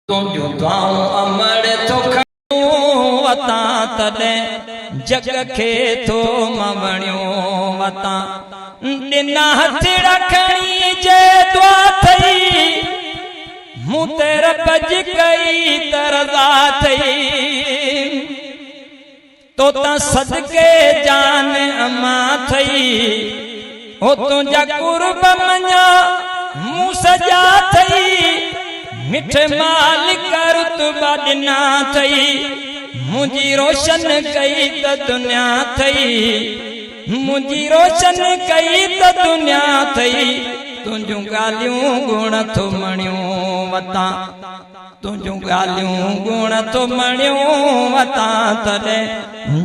تنهنجون دعائون امڙ ٿو کڻيون وتان تڏهن جڳ کي ٿو مان وڻيون وتان ڏنا هٿڙا کڻي جي دعا ٿئي مون تي رب جي ڪئي ته رضا ٿئي توتان صدقي جان امان ٿئي او تنهنجا قرب مڃان مون سڄا ٿئي مٺ مالڪ رتبا ڏنا ٿئي منهنجي روشن ڪئي ته دنيا ٿئي منهنجي روشن ڪئي ته دنيا ٿئي تنهنجون ڳالهيون گڻ ٿو مڻيون وتان. تنهنجون ڳالهيون ڳوڻ ٿو مڻيون وتان تڏهن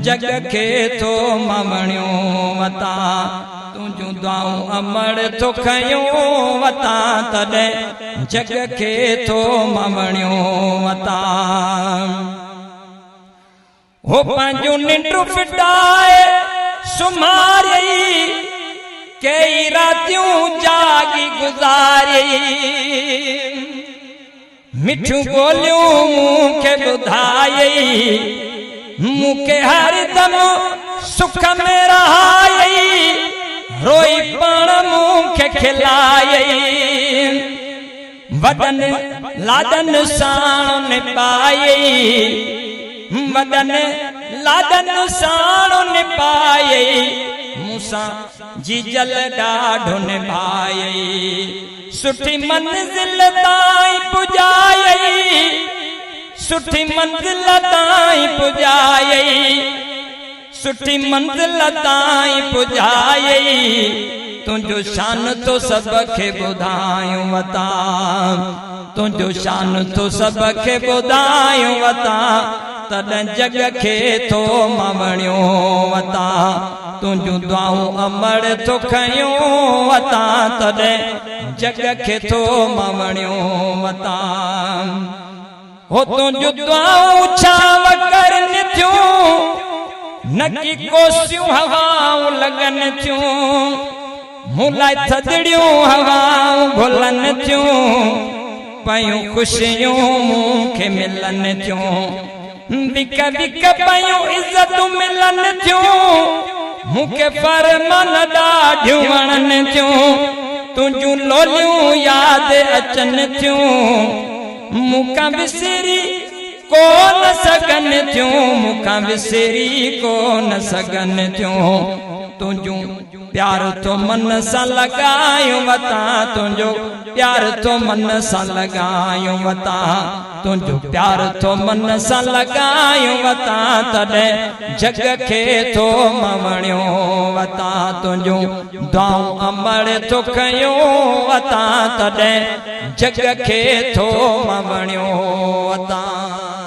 جڳ کي ٿو مان وڻيون وتان تنهنجون دعائون امڙ ٿو کنيون وتان تڏهن جڳ کي ٿو مان وڻيون وتان. هو پنهنجون ننڊون ڦٽائي سمهاريئي، ڪيئي راتيون جاڳي گذاريئي. مٺيون ٻوليون مون کي ٻڌايئي، مون کي هر دم سک ۾ رهايئي، روئي پاڻ مون کي کلايئي. وڏن لاڏن ساڻ نپايئي، وڏن لاڏن ساڻ نپايئي، مون سان جيجل ڏاڍو نڀايئي، سٺي منزل تائين پڄايئي، سٺي منزل تائين پڄايئي. سٺي منزل تائين پڄايئي، تنهنجو شان ٿو سڀ کي ٻڌايون وتان، تنهنجو شان ٿو سڀ کي ٻڌايون وتان، تڏهن جڳ کي ٿو مان وڻيون وتان، تنهنجون دعائون امڙ ٿو کنيون وتان، تڏهن جڳ کي ٿو مان وڻيون وتان. هو تنهنجون دعائون ڇانو ڪرن ٿيون، نه ڪي ڪوسيون هوائون لڳن ٿيون، مون لاء ٿڌڙيون هوائون گهلن ٿيون، پيون خوشيون مون کي ملن ٿيون، وک وک پيون عزتون ملن ٿيون، مون کي فرمان ڏاڍيون وڻن ٿيون، تنهنجون لوليون ياد اچن ٿيون. مون کان وسري ڪو نه سگهن ٿيون، مون کان وسري ڪو نه سگهن ٿيون، تنهنجون پيار ٿو من سان لڳايون وتان، تنهنجو پيار ٿو من سان لڳايون وتان، تنهنجو پيار ٿو من سان لڳايون وتان، تڏهن جڳ کي ٿو مان وڻيو وتان، تنهنجون دعائون امڙ ٿو کنيون وتان، تڏهن جڳ کي ٿو مان وڻيو وتان.